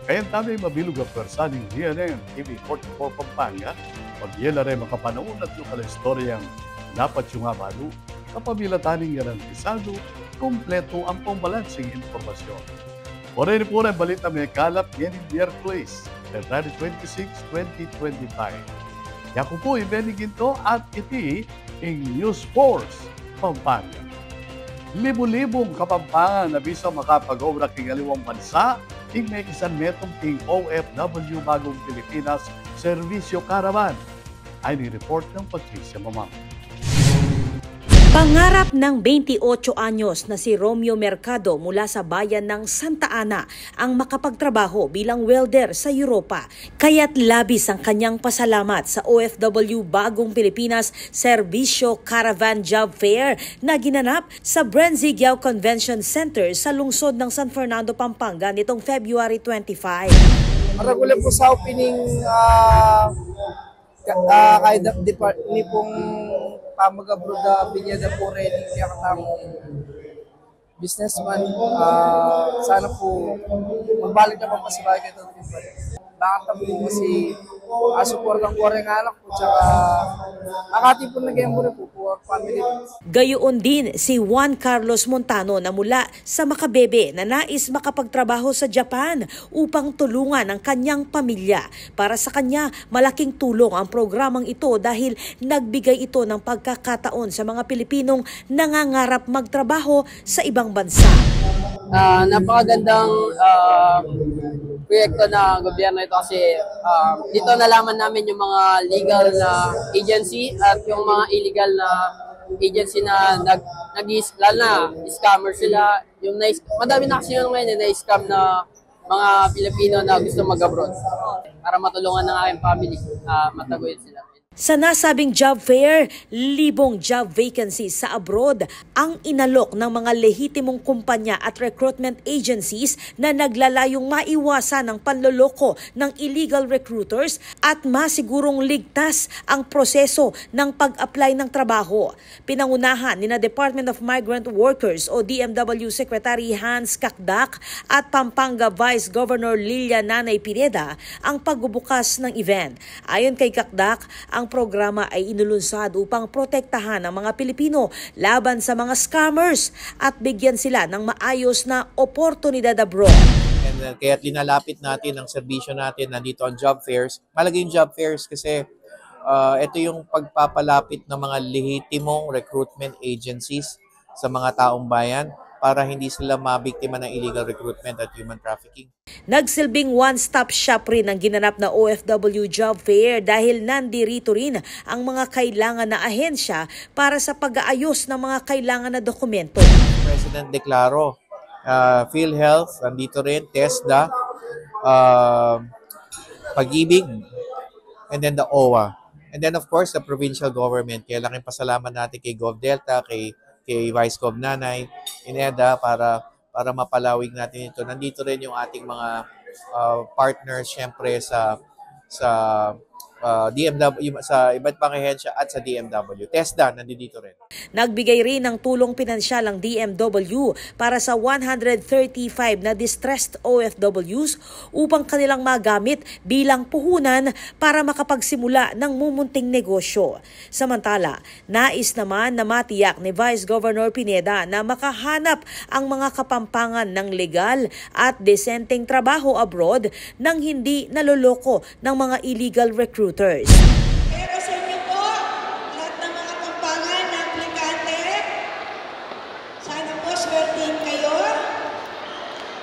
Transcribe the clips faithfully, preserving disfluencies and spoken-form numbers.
Kayang tame mabilug a pwersa ning G N N T V forty-four Pampanga, pag-yela re makapanaun at lokal a istoryang dapat yung abalu, kapamilatan ning garantisadu, kumpletu ampong balansing impormasyon. Pu reni pu ing balita mekalap ngening Miyerkules, February twenty-six, twenty twenty-five. Yaku pu i Benny Ginto at iti ing News Force Pampanga. Libu-libung Kapampangan a bisa makapag-obra king aliwang bansa, ing mekisan metung king O F W Bagong Pilipinas Serbisyo Caravan. Ay ni report nang Patricia Mamang. Pangarap ng bentiocho anyos na si Romeo Mercado mula sa bayan ng Santa Ana ang makapagtrabaho bilang welder sa Europa. Kaya't labis ang kanyang pasalamat sa O F W Bagong Pilipinas Serbisyo Caravan Job Fair na ginanap sa Bren Zigyao Convention Center sa lungsod ng San Fernando, Pampanga nitong February twenty-five. Maragul pu sa opening, ah, ka-, ah, kaya da-, depart-, ini pung pamag-abroad, ah, binya da pu ready kaya katamu businessman, ah, sana pu magbalik na pu kasi balik ito. Bakit pu kasi, ah, support ang Korea nga lang pu, tsaka makatipon na game pu for family. Gayon din si Juan Carlos Montano na mula sa Macabebe na nais makapagtrabaho sa Japan upang tulungan ang kanyang pamilya. Para sa kanya, malaking tulong ang programang ito dahil nagbigay ito ng pagkakataon sa mga Pilipinong nangangarap magtrabaho sa ibang bansa. Ah, napakagandang, ah, proyekto ng gobyerno ito kasi, ah, dito nalaman namin yung mga legal na agency at yung mga illegal na agency na nag-, nag-, lalo na scammer sila. Yung na, madami na kasi yung ngayon, eh, na-scam na mga Pilipino na gusto mag-abroad para matulungan ng aking family, ah, mataguyod sila. Sa nasabing job fair, libong job vacancies sa abroad ang inalok ng mga lehitimong kumpanya at recruitment agencies na naglalayong maiwasan ang panloloko ng illegal recruiters at masigurong ligtas ang proseso ng pag-apply ng trabaho. Pinangunahan nina Department of Migrant Workers o D M W Secretary Hans Cacdac at Pampanga Vice Governor Lilia Nanay Pineda ang pagbubukas ng event. Ayon kay Cacdac, ang programa ay inulunsad upang protektahan ang mga Pilipino laban sa mga scammers at bigyan sila ng maayos na oportunidad abroad. And, uh, kaya't linalapit natin ang serbisyo natin, nandito ang job fairs. Mahalaga yung job fairs kasi, ah, ito yung pagpapalapit ng mga lehitimong recruitment agencies sa mga taong bayan para hindi sila mabiktima ng illegal recruitment at human trafficking. Nagsilbing one-stop shop rin ang ginanap na O F W Job Fair dahil nandirito rin ang mga kailangan na ahensya para sa pag-aayos ng mga kailangan na dokumento. President Declaro, ah, PhilHealth, nandito rin, TESDA, ah, Pag-ibig, and then the O W A. And then, of course, the provincial government. Kaya laking pasalamat natin kay Gov Delta, kay, kay Vice Gov Nanay Pineda para, para mapalawig natin ito. Nandito rin yung ating mga, ah, partners, syempre, sa, sa, ah, D M W, sa iba't pang ahensya at sa D M W. TESDA, nandito rin. Nagbigay rin ng tulong pinansyal ang D M W para sa one hundred thirty-five na distressed O F Ws upang kanilang magamit bilang puhunan para makapagsimula ng mumunting negosyo. Samantala, nais naman na matiyak ni Vice Governor Pineda na makahanap ang mga Kapampangan ng legal at desenteng trabaho abroad nang hindi naloloko ng mga illegal recruiters. Pero sa inyo po, lahat ng mga Kapampangan na aplikante, sana po swertihin kayo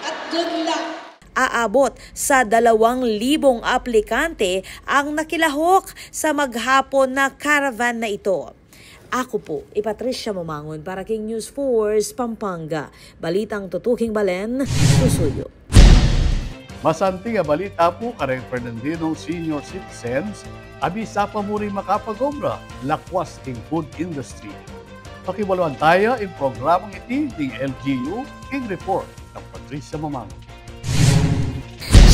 at good luck. Aabot sa dalawang libong aplikante ang nakilahok sa maghapon na caravan na ito. Aku pu i Patricia Mamangun para king News Force Pampanga. Balitang tutuking balen, susuyu. Masanting a balita pu kareng Fernandino Senior Citizens a bisa pa muring makapag-obra lakwas king food industry. Pakibaluan taya ing programang iti ning L G U king report nang Patricia Mamangun.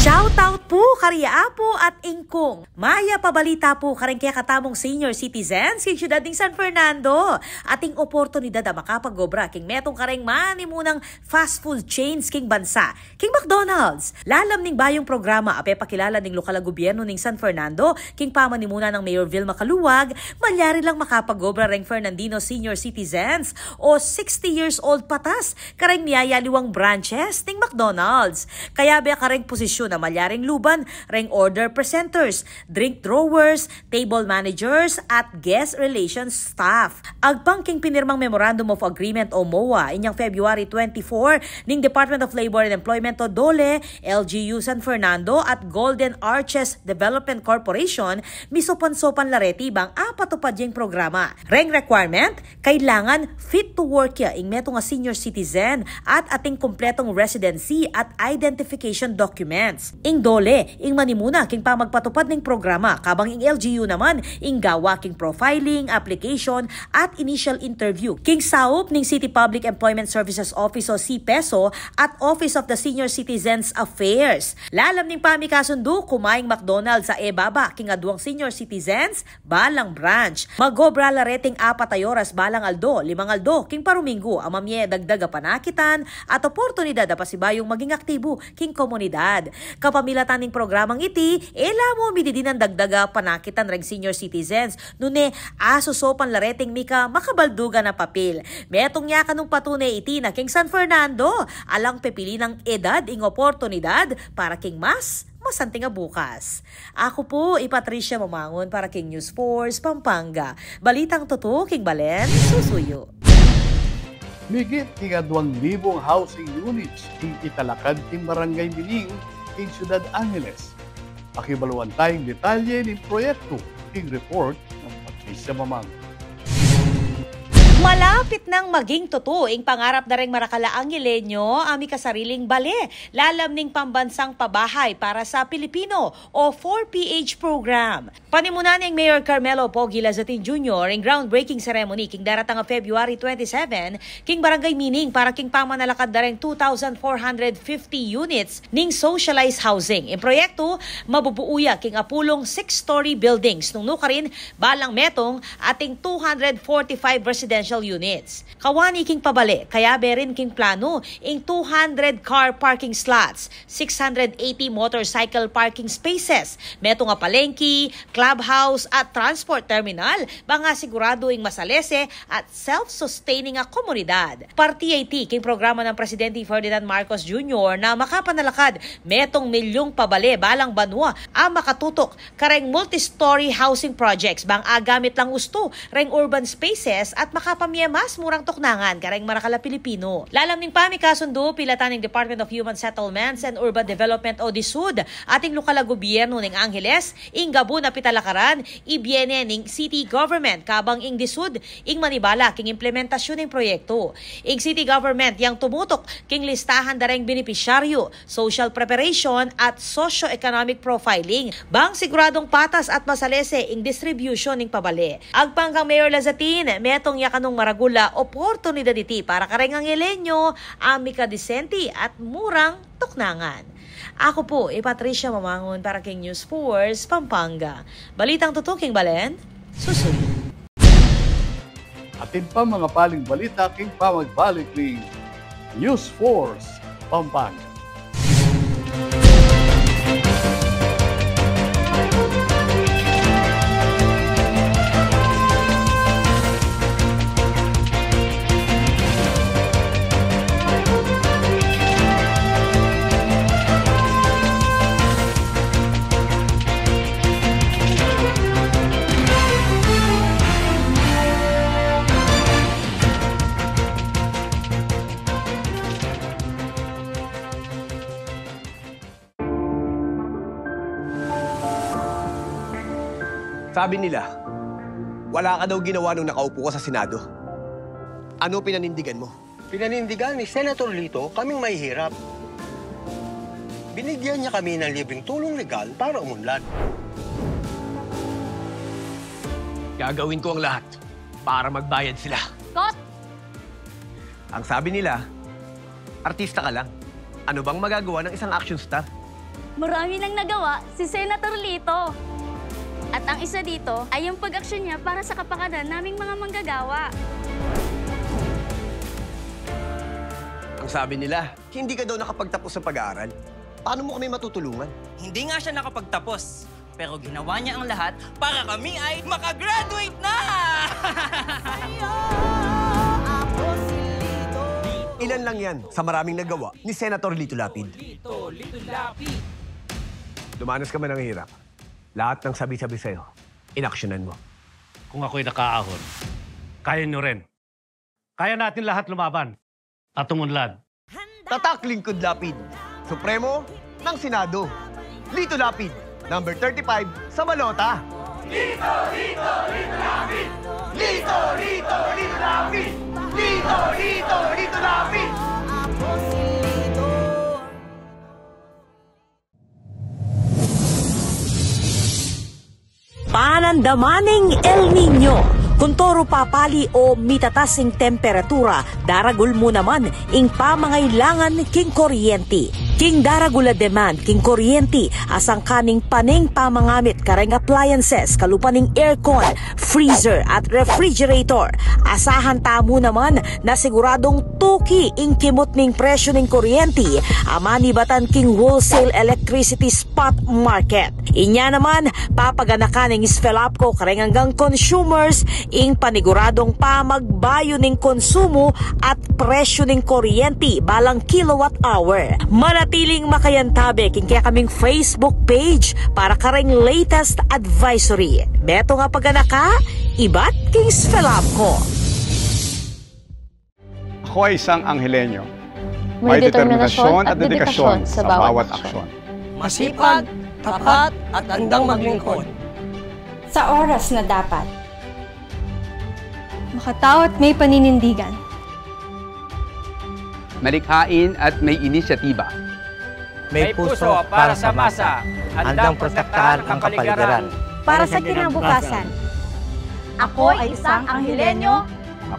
Shout out Pu, karya Apu at Ingkung. Mayap a balita pu kareng kekatamung senior citizens king siyudad ning San Fernando. Atin oportunidad a makapag-obra king metung kareng manimunang fast food chains king bansa, king McDonald's. Lalam ning bayung programa a pepakilala ning lokal a gobyerno ning San Fernando king pamanimuna nang Mayor Vilma Caluag, malyari lang makapag-obra reng Fernandino senior citizens o sixty years old patas kareng miyayaliwang branches ning McDonald's. Kayabe kareng posisyun a malyaring luban reng order presenters, drink throwers, table managers, at guest relations staff. Agpang king pinirmang Memorandum of Agreement o MOA inyang February twenty-four ning Department of Labor and Employment o DOLE, L G U San Fernando at Golden Arches Development Corporation, misopan-sopan la reti bang apatupad ya ing programa. Reng requirement, kailangan fit to work ya ing metung a senior citizen at atin kumpletong residency at identification documents. Ing DOLE ing manimuna king pamagpatupad ning programa, kabang ing L G U naman ing gawa king profiling, application, at initial interview king saup ning City Public Employment Services Office o CPESO at Office of the Senior Citizens Affairs. Lalam ning pamikasundu, kumayang McDonald's a e baba king aduang senior citizens balang branch. Mag-obra la reting apat a oras balang aldo, limang aldo king paruminggu a mamie dagdag a panakitan at oportunidad a pasibayung maging aktibu king komunidad. Kapamilatan ning programang iti, e la mu mididinan dagdag a panakitan reng senior citizens, nune asosopan la reting mika makabaldugan a papil. Metung ya kanung patune iti na king San Fernando, alang pepili nang edad ing oportunidad para king mas masanting a bukas. Aku pu i Patricia Mamangun para king News Force Pampanga. Balitang tutu king balen, susuyu. Migit king aduang libung housing units ing italakad king Barangay Mining king Siyudad Angeles. Pakibaluan tayung detalye ning proyektu king report nang Patricia Mamangun. Malapit nang maging tutu ing pangarap da reng marakal a Angelenyo a mikasariling bale lalam ning Pambansang Pabahay para sa Pilipino o four P H program. Panimunan neng Mayor Carmelo Pogi Lazatin Junior ing groundbreaking ceremony king daratang a February twenty-seven king Barangay Mining para king pamanalakad da reng two thousand four hundred fifty units ning socialized housing. Ing proyektu, mabubuu ya king apulung six-story buildings nung nukarin balang metung ating two hundred forty-five residential units. Kawani king pabale, kayabe rin king planu ing two hundred car parking slots, six hundred eighty motorcycle parking spaces, metung a palengki, clubhouse at transport terminal, bang asiguradu ing masalese at self-sustaining a komunidad. Parti ya iti king programa nang Presidente Ferdinand Marcos Junior na makapanalakad metung milyung pabale balang banua a makatutuk kareng multi-story housing projects bang agamit lang ustu reng urban spaces at makapamie mas murang tuknangan kareng marakal a Pilipino. Lalam ning pamikasundu, pilatan ning Department of Human Settlements and Urban Development o DHSUD at ing lokal a gobyerno ning Angeles ing gabun a pitalakaran, ibie ne ning city government, kabang ing DHSUD ing manibala king implementasyun ning proyektu. Ing city government yang tumutuk king listahan da reng benepisyaryu, social preparation at socio-economic profiling, bang siguradung patas at masalese ing distribution ning pabale. Agpang kang Mayor Lazatin, metung ya kanung maragul a oportunidad iti para kareng Angelenyo a mikadisente at murang tuknangan. Aku pu i Patricia Mamangun para king News Force Pampanga. Balitang tutu king balen, susuyu. Atin pang mangapaling balita king pamagbalik ning News Force Pampanga. Sabi nila, wala ka daw ginawa nung nakaupo ka sa Senado. Ano pinanindigan mo? Pinanindigan ni Senator Lito kaming mahihirap. Binigyan niya kami ng libreng tulong legal para umunlad. Gagawin ko ang lahat para magbayad sila. Kot! Ang sabi nila, artista ka lang. Ano bang magagawa ng isang action star? Marami nang nagawa si Senator Lito. At ang isa dito ay yung pag-aksyon niya para sa kapakanan naming mga manggagawa. Ang sabi nila, hindi ka daw nakapagtapos sa pag-aaral. Paano mo kami matutulungan? Hindi nga siya nakapagtapos, pero ginawa niya ang lahat para kami ay makagraduate na! Ilan lang yan sa maraming nagawa ni Senator Lito Lapid. Dumanas ka man ng hirap, lahat ng sabi-sabi sa'yo, inaksyonan mo. Kung ako'y nakaahon, kaya nyo rin. Kaya natin lahat lumaban at umunlad. Tatak Lingkod Lapid, Supremo ng Senado. Lito Lapid, number thirty-five sa balota. Lito, Lito, Lito Lapid! Lito, Lito, Lito Lapid! Lito, Lito, Lito Lapid! Panandaman ning El Niño. Kuntoru papali o mitatas ing temperatura, daragul mu naman ing pamangailangan king kuryenti. King daragul a demand king kuryenti, asangkan ing pane ning pamangamit kareng appliances kalupa ning aircon, freezer at refrigerator. Asahan tamu naman na siguradung tuki ing kimut ning presyu ning kuryenti a manibatan king wholesale electricity spot market. Inya naman, papaganakan ning SFELAPCO kareng anggang consumers ing paniguradung pamagbayu ning konsumu at presyu ning kuryenti balang kilowatt hour. Manatiling makayantabe king kekaming Facebook page para kareng latest advisory. Beto nga paganaka, ibat king SFELAPCO. Ako ay isang Angelenyo. May determinasyon at dedikasyon sa bawat aksyon. Masipag, tapat, at handang maglingkod. Sa oras na dapat. Makatao at may paninindigan. Malikhain at may inisyatiba. May puso para sa masa, handang protektahan ang kapaligiran. Para sa kinabukasan. Ako ay isang Angelenyo.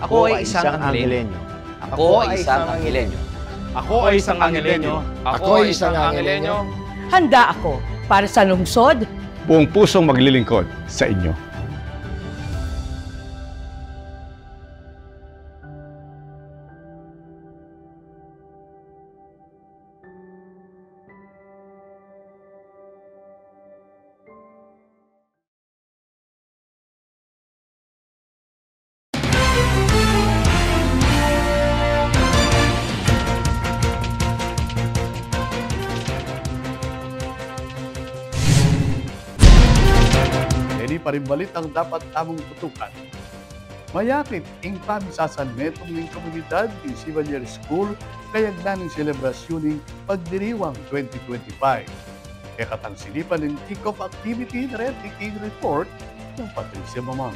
Ako ay isang Angelenyo. Ako ay isang Angelenyo. Ako ay isang Angelenyo. Ako ay isang Angelenyo. Handa ako para sa lungsod. Buong pusong maglilingkod sa inyo. Ini pa ring balitang dapat tamung tutukan. Mayakit ing pamisasanmetung ning komunidad ning Chevalier School kayagnan ning selebrasyun ning Pagdiriwang twenty twenty-five. Kekatang sinipan ning kick-off activity nareti king report nang Patricia Mamang.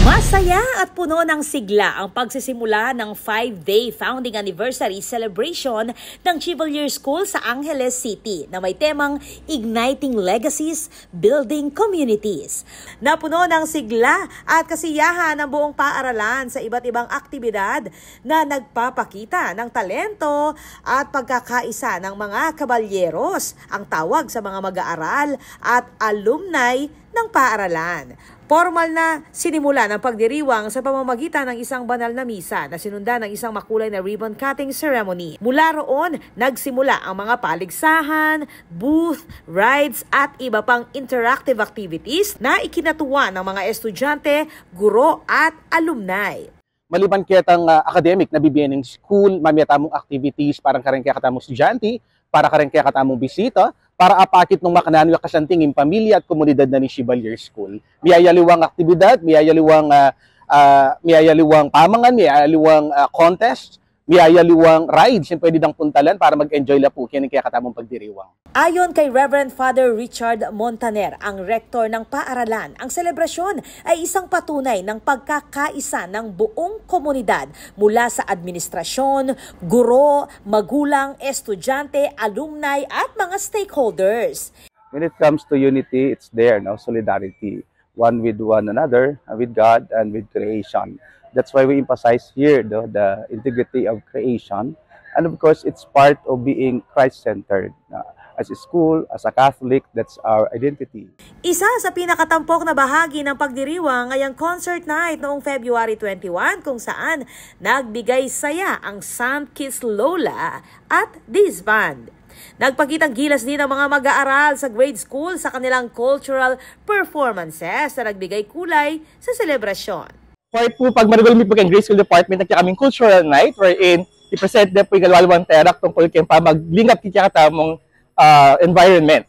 Masaya at puno ng sigla ang pagsisimula ng five-day founding anniversary celebration ng Chevalier School sa Angeles City na may temang Igniting Legacies, Building Communities. Napuno ng sigla at kasiyahan ang buong paaralan sa iba't ibang aktibidad na nagpapakita ng talento at pagkakaisa ng mga kabalyeros, ang tawag sa mga mag-aaral at alumni ng paaralan. Pormal na sinimulan ang pagdiriwang sa pamamagitan ng isang banal na misa na sinundan ng isang makulay na ribbon cutting ceremony. Mula roon, nagsimula ang mga paligsahan, booth, rides at iba pang interactive activities na ikinatuwa ng mga estudyante, guro at alumni. Maliban ketang, ah, academic na bibie ning school, mamie tamung activities para kareng kekatamung estudyante, para kareng kekatamung bisita, para apakit nung makananu ya kasanting ing pamilya at komunidad na ning Chevalier School. Miyayaliwang aktibidad, miyayaliwang, ah, ah, miyayaliwang pamangan, miyayaliwang, ah, contest, miyayaliwang rides ing pwede dang puntalan para mag-enjoy la pu keni kekatamung pagdiriwang. Ayon kay Reverend Father Richard Montaner, ang rektor ng paaralan, ang selebrasyon ay isang patunay ng pagkakaisa ng buong komunidad mula sa administrasyon, guro, magulang, estudyante, alumni at mga stakeholders. When it comes to unity, it's there, no? Solidarity, one with one another, with God, and with creation. That's why we emphasize here the, the integrity of creation And of course, it's part of being Christ-centered. Na, as a school, as a Catholic, that's our identity. Isa sa pinakatampok na bahagi ng pagdiriwang ay ang concert night noong February twenty-one, kung saan nagbigay saya ang Saint Kitts Lola at Disband. Nagpakitang gilas din ang mga mag-aaral sa grade school sa kanilang cultural performances na nagbigay kulay sa selebrasyon. Kaya po, pag manugul mi po keng grade school department, nagkakaming cultural night wherein i-present na po ing aliwang terak tungkol keng pamaglingap king kekatamung, ah, environment.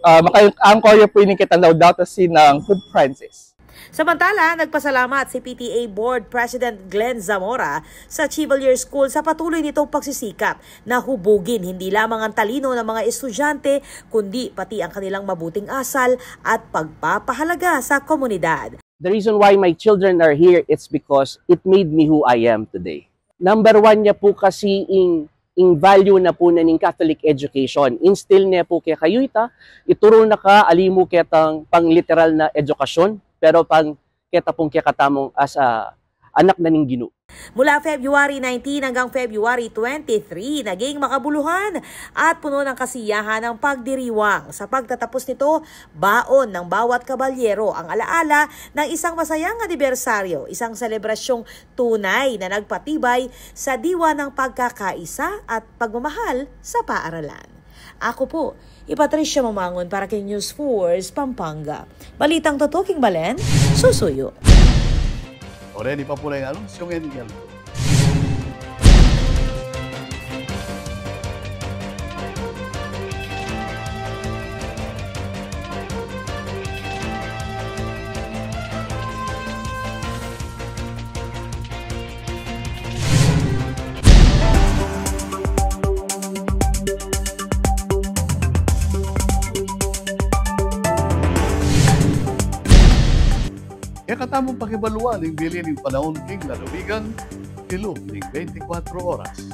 Ah, makay-, ang choreo po ini ketang Laudato Si nang Pope Francis. Samantala, nagpasalamat si P T A Board President Glenn Zamora sa Chevalier School sa patuloy nitong pagsisikap na hubugin hindi lamang ang talino ng mga estudyante, kundi pati ang kanilang mabuting asal at pagpapahalaga sa komunidad. The reason why my children are here, it's because it made me who I am today. Number one niya po kasi ing, ing value na po na ning Catholic education. Instill ne po kekayu ita, ituru na ka ali mu ketang pangliteral na edukasyon, pero pang keta pung kekatamung as a anak na ning Ginu. Mula February nineteen hanggang February twenty-three, naging makabuluhan at puno ng kasiyahan ang pagdiriwang. Sa pagtatapos nito, baon ng bawat kabalyero ang alaala ng isang masayang anibersaryo, isang selebrasyong tunay na nagpatibay sa diwa ng pagkakaisa at pagmamahal sa paaralan. Ako po, i Patricia Mamangon para kay News Force Pampanga. Balitang tutuking balen, susuyu. O reni pa pula ing anunsyo ngeni. Kekatamung pakibaluan ing bili ning panaun king lalawigan, kilub ning beintikwatro oras.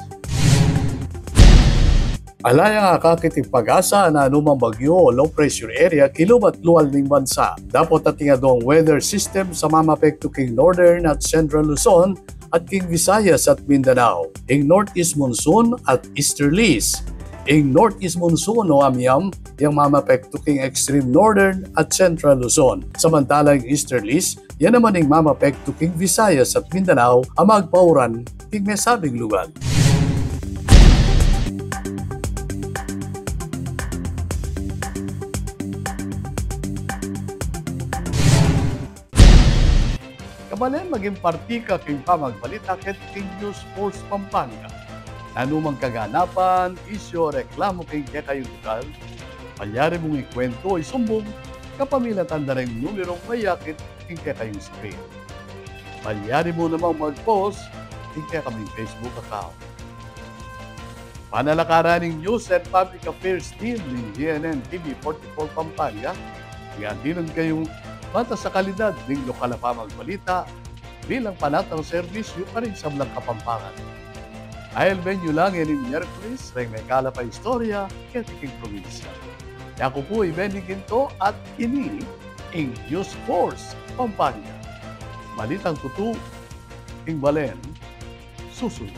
Ala yang akakit ing PAGASA na nanumang bagyu o low pressure area kilub at lual ning bansa. Dapot ating aduang weather system a mamapektu king Northern at Central Luzon at king Visayas at Mindanao. Ing northeast monsoon at easterlies. Ing northeast monsoon o amiam yang mamapektu king extreme Northern at Central Luzon. Samantala ing easterlies, ya naman ing mamapektu king Visayas at Mindanao a magpauran king mesabing lugal. Kabalen, maging parti ka king pamagbalita keti king News Force Pampanga. Nanumang kaganapan, isyu o reklamu king kekayung lugal, malyari mung ikuwentu o isumbung kapamilatan da reng numerong mayakit king kekayung screen. Malyari mu namang mag-post king kekaming Facebook account. Panalakaran ning News and Public Affairs Team ning G N N T V forty-four Pampanga, ing atinun kayung matas a kalidad ning lokal a pamagbalita bilang panatang serbisyu karing sablang Kapampangan. Ailben yu la ngeni Miyerkules reng mekalap a istorya keti king probinsya. Yaku pu i Benny Ginto at ini ing News Force Pampanga. Balitang tutu, ing balen susuyu.